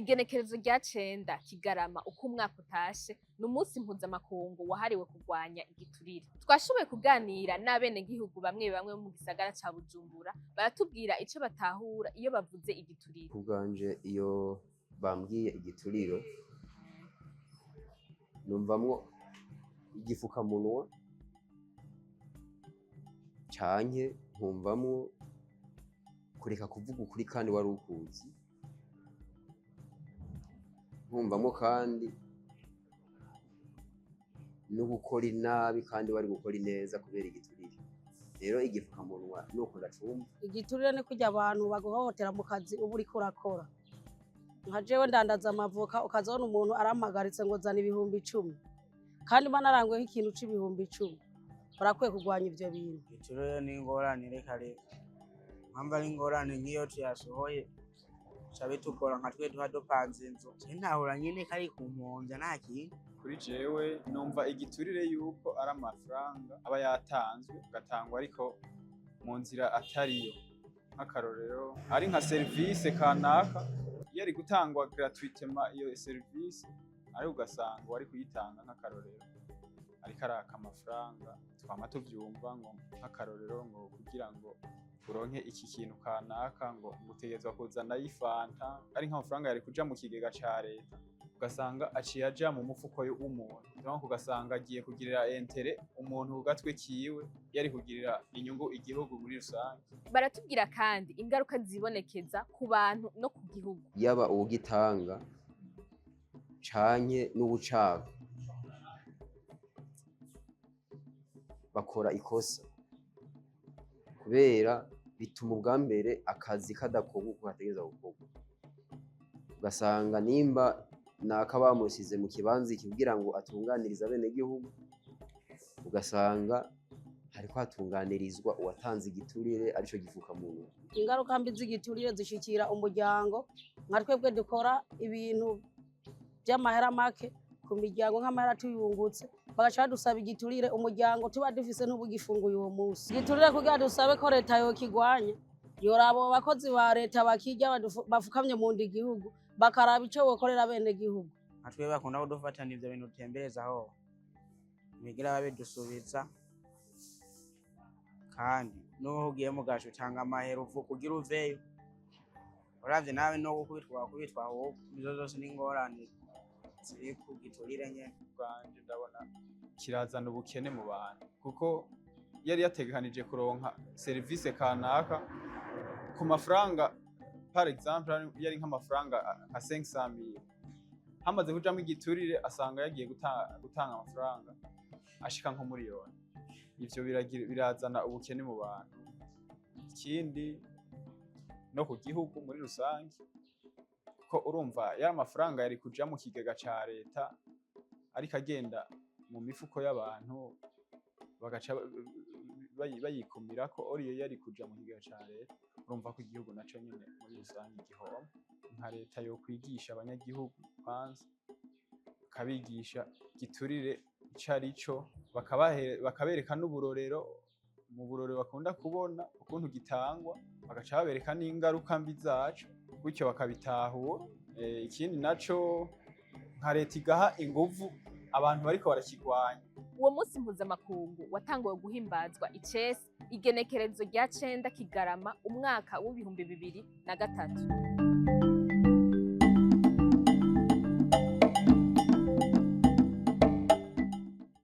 Igenekerezo rya 9 Kigarama uko umwaka utashe ni umunsi mpuzamakungu wahariwe kurwanya igiturire. Twashoboye kuganira n'abenegihugu bamwe bamwe bo mu gisagara ca Bujumbura, baratubwira ico batahura iyo bavuze igiturire. Ku bwanje, iyo bambwiye igituriro, numvamwo igifukamunwa canke nkumvamwo kureka kuvuga ukuri kandi wari ukuzi, nkumvamwo kandi no gukora inabi kandi wari gukora ineza kubera igiturire. Rero igifukamunwa nuko ndacumva. Igiturire ni kurya abantu baguhohotera mu kazi uba uriko urakora. Nka jewe ndandaza amavoka, ukazabona umuntu arampagaritse ngo zana 10,000, kandi mba naranguye nk'ikintu c'10,000. Barakwiye kurwanya ivyo bintu. Igiturire ni ingorane. Reka reka, impamvu ari ingorane, nk'iyo tuyasohoye bica bitugora, nka twe tuba dupanze inzu. Je ntahura nyene ko ari kumponvya, nta kintu. Kuri jewe numva igiturire yuko ari amafaranga aba yatanzwe, agatangwa ariko mu nzira atariyo. Nk'akarorero, ari nka serivisi kanaka iyo ari gutangwa gratuitement iyo serivisi, ariko ugasanga uwari kuyitanga, nk'akarorero, ariko araka amafaranga. Twama tuvyumva ngo, nk'akarorero, ngo kugira ngo uronke iki kintu kanaka, ngo ngutegerezwa kuzana y'ifanta, ari nk'amafaranga yari kuja mu kigega ca leta, ugasanga aciye aja mu mufuko w'umuntu. Donc ugasanga agiye kugirira intérêt umuntu ku gatwe kiwe, yari kugirira inyungu igihugu muri rusange. Baratubwira kandi ingaruka zibonekeza ku bantu no ku gihugu. Yaba uwugitanga canke n'uwucaka bakora ikosa, kubera bituma ubwa mbere akazi kadakorwa uko kategerezwa gukorwa. Ugasanga nimba naka bamusize mu kibanza iki kugira ngo atunganirize abenegihugu, ugasanga hariko hatunganirizwa uwatanze igiturire, arico gifukamunwa. Ingaruka mbi z'igiturire zishikira umuryango. Nka twebwe dukora ibintu by'amahera make ku miryango, nk'amahera tuyungutse bagaca badusaba igiturire, umuryango tuba dufise n'ubugifunguye uwo munsi. Igiturire, kugira dusabe ko leta yokigwanya, yoraba abo bakozi ba leta bakirya bafukamye mu nda igihugu, bakaraba ico bokorera bene gihugu. Nka twe bakunda kudufatana ivyo bintu dutemberezaho, bigira babidusubiza. Kandi n'uwo ugiye mu gasho utanga amahera uvu kugira uveyo. Uravye nawe no gukubitwa wakubitwa ahubwo. Izo zose ni ingorane ziri ku giturire nyene. Bwanje ndabona kirazana ubukene mu bantu, kuko yari yategekanije kuronka serivisi kanaka ku mafaranga, par exemple yari nk'amafaranga nka 500,000, hamaze kujamwo igiturire asanga yagiye gutanga amafaranga ashika nko miliyoni. Ivyo birazana ubukene mu bantu, ikindi no ku gihugu muri rusange, kuko urumva yari amafaranga yari kuja mu kigega ca leta, ariko agenda mu mifuko y'abantu, bagaca bayikumirako. Oriyo yari kuja mu kigega ca leta, urumva ko igihugu naco nyene muri rusange gihomba. Nka leta yokwigisha abanyagihugu kwanza, bakabigisha igiturire ico arico, bakabereka n'uburorero, mu burorero bakunda kubona ukuntu gitangwa, bagaca babereka n'ingaruka mbi zaco, gutyo bakabitahura. Ikindi naco, nka leta igaha inguvu abantu bariko barakigwanya. Uwo munsi mpuzamakungu watanguwe guhimbazwa icese igenekerezo rya 9 Kigarama umwaka w'2003.